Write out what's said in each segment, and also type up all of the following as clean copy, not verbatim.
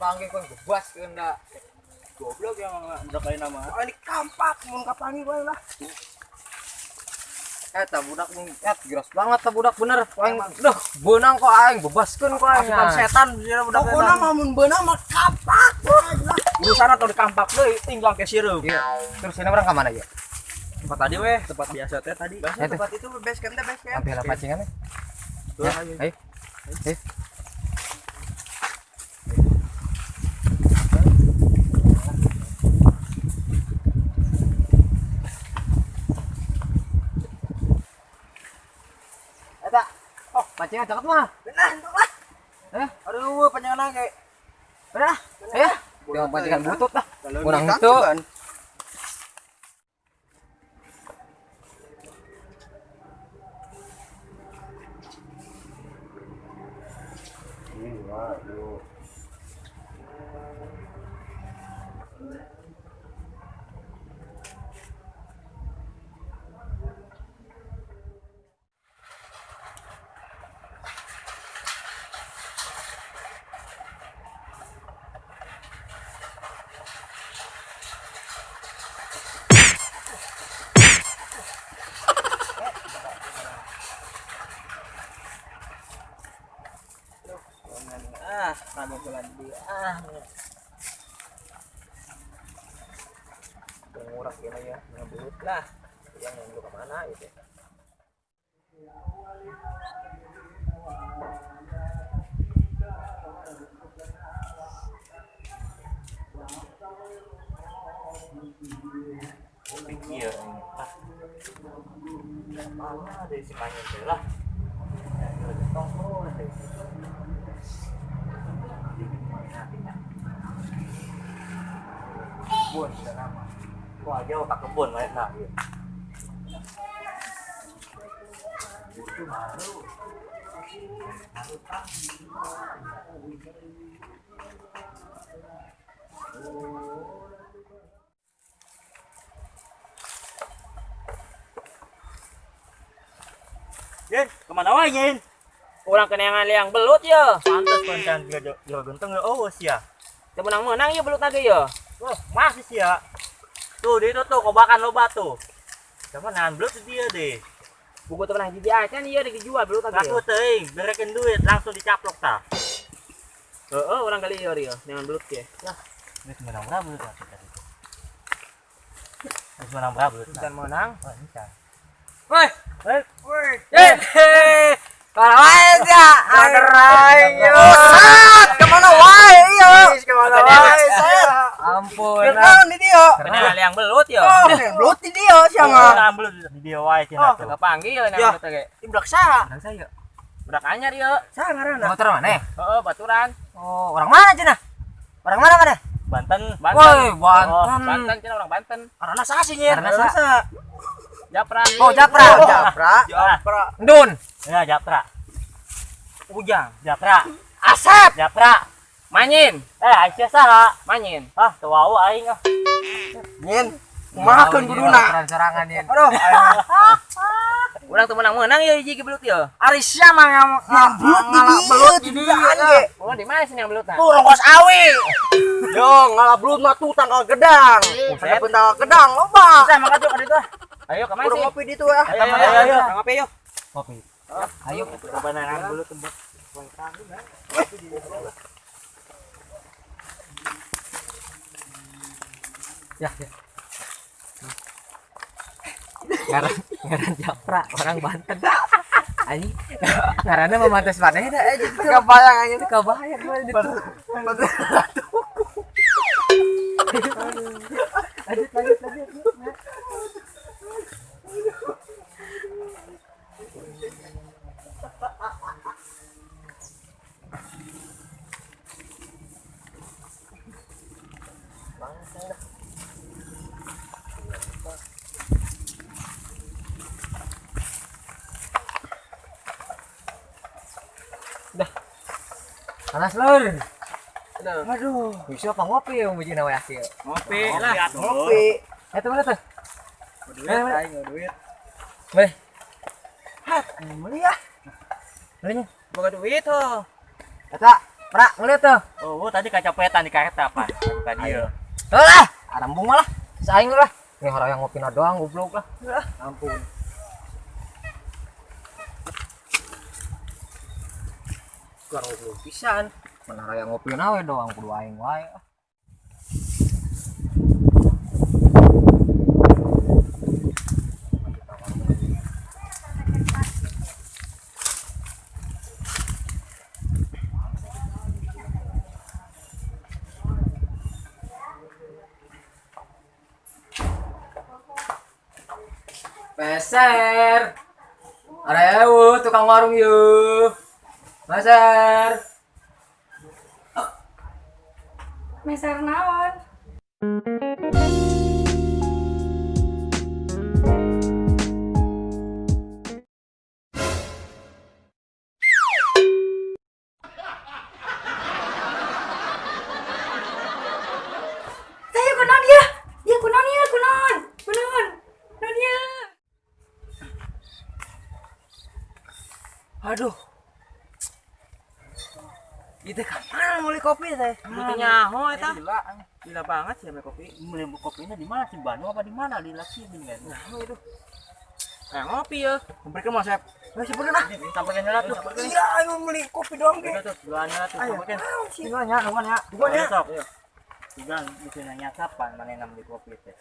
Kapanggih ku bebaskeun da. Goblok yang enggak kayak nama. Ini kampak mun kapanggih wae lah. Eta budak geras banget ta budak bener. Aing duh beunang kok aing bebaskeun kok aing. Asupan setan sia budak eta. Pokona mah mun beunang mah kampak wae lah. Urusan atau dikampak deui tinggal ke sireum. Iya. Terus ini orang ka mana ya? Tempat tadi weh, tempat biasa teh tadi. Biasa tempat itu base camp teh base camp. Ambil pancingan nih. Ayo. Ayo. Eta. Oh, pancingan cakep mah. Benar, itu lah. Eh, aduh, pancingan kayak. Benar. Ayo. Jangan pancingan butut lah. Kurang itu. Ah, rame bulan dia. Ah. Pengurak ya ya, ngebelut lah. Yang nunggu ke mana itu? Pikir ini. Ah. Mana ada si manyen teh lah. Tong deh. Kebun nama. Wah, jauh ke kebun banyak nah. Itu baru. Yen, kemana wae Yen? Urang kenangan liang belut ya. Pantes koncan dia genteng ya. Oh, sia. Teu menang-menang ya belut lagi ya. Wah, masih sia. Tuh, dia tuh kobakan loba tuh. Sama nahan belut dia deh. Buku teu pernah hiji acan ieu dijual belut lagi. Laku teuing, berekeun duit langsung dicaplok tah. Heeh, urang kali ieu ieu neangan belut ge. Lah, geus menang berapa belut tadi? Geus menang berapa belut? Can menang. Oh, can. Woi, woi, woi. Eh. Kemana wae sia? Aing yo. Sat, kemana wae ieu? Kemana wae sat? Ampun. Kenaon di dieu? Kena liang belut yo. Oh, belut di dieu sia mah. Kena belut di dieu wae cenah tuh. Kapanggil nang belut ge. Di budak saha? Budak saya. Budak anyar ieu. Saha ngaranna? Motor mana? Heeh, baturan. Oh, orang mana cenah? Orang mana mana? Banten. Banten. Woi, Banten. Banten cenah orang Banten. Ngaranna saha sih nyer? Ngaranna saha? Japra. Oh, Japra. Japra. Japra. Ndun. Ya, Japra. Ujang, Japra. Asep, Japra. Manyin. Eh, Aisyah saha? Manyin. Ah, teu wau aing ah. Nyin. Kumaha keun kuduna? Sorangan nyin. Aduh, Urang teu menang-menang ieu hiji ge belut ieu. Ari sia mah ngalah belut di dieu ge. Oh, di mana sih yang belut? Tuh rongkos awi. Yo, ngalah belut mah tuh tangkal gedang. Ada tangkal gedang loba. Bisa mangkat yuk ka ditu ah. Ayo ka mana Urang sih? ngopi di ditu ah. Ayo ayo ayo. Ngopi yuk. Ngopi. Ayo kebenaran belut tempat. Ya, ya. Ngaran Japra, orang Banten. Anjing. Ngaranna mah mantes maneh da anjing. Kebayang anjing. Kebayang mah itu. Lanjut lanjut lanjut. Dah. Panas lur. Aduh, bisa apa ngopi ya mau nawe akhir. Ngopi lah. Ngopi. Itu mana tuh? Duit, aing duit. Boleh. Hah, beli ya. Belinya. Boga duit tuh. Eta. Pra, ngeliat tuh. Oh, tadi kacapetan di kereta apa? Tadi ya. Lah, arambung malah. Saing lah. Ini orang yang ngopina doang goblok lah. Ampun. Goblok pisan. Mana yang ngopina we doang kudu aing wae. Meser. Arewu tukang warung yuk. Meser. Meser naon? Saya kunaon ya? Ya kunaon ya kunaon? Kunaon? Kunaon ya? Aduh. Itu kapan beli kopi teh? Beli nyaho eta. Gila banget sih beli kopi. Beli kopinya di mana sih? Bandung apa di mana? Di laki dengan. Nah, itu. Ngopi ya. Sampeurkeun mah, Sep. Nah, sampeurkeun ah. Sampeurkeun heula tuh. Iya, ayo beli kopi doang ge. Tuh, duaan heula tuh sampeurkeun. Iya nya, nuhun ya. Nuhun ya. Juga bisa nanya kapan manehna beli kopi teh.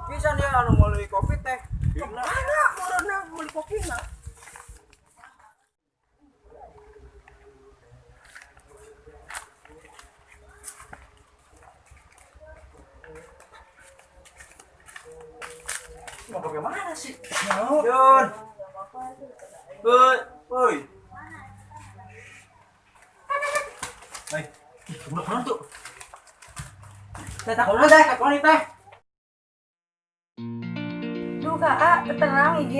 Pisan dia anu meuli kopi teh. Mana meureunna meuli kopina? Mau bagaimana sih? Yun. Woi, woi. Hei, budak tuh. Teh tak teh, tak teh. Duh kak, tenang IG.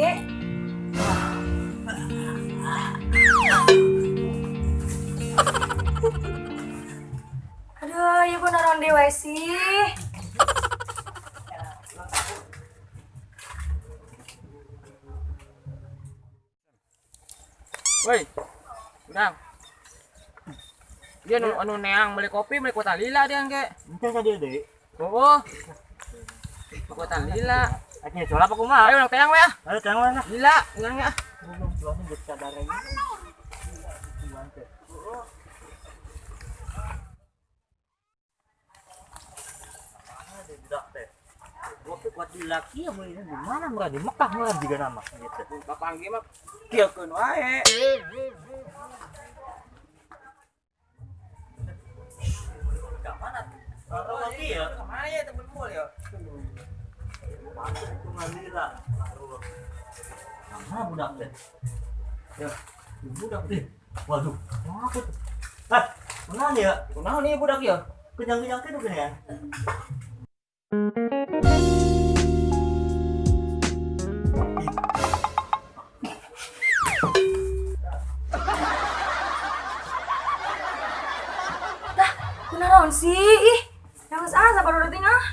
Aduh, ibu naron dewa sih. Woi, udang. Dia anu neang beli kopi, beli kota lila dia engke. Engke tadi deh. Oh. Kota lila. Akhirnya jual apa kumaha? Ayo urang teang we ah. Ayo teang we lah. Lila, urang ya. Belum jualnya geus sadar lagi. Kopi kuat di laki ya beli di mana murah di Mekah murah juga nama gitu. Bapak mah kieukeun wae. Mana? Kopi ya? Kemana ya temen mul ya? Mana budak teh? Ya, budak teh. Waduh, apa tuh? Ah, kunaon ya? Kunaon nih budak ya? Kenyang-kenyang teh tuh ya. Lah, kunaon sih? Ih, yang geus ah sabar udah ah.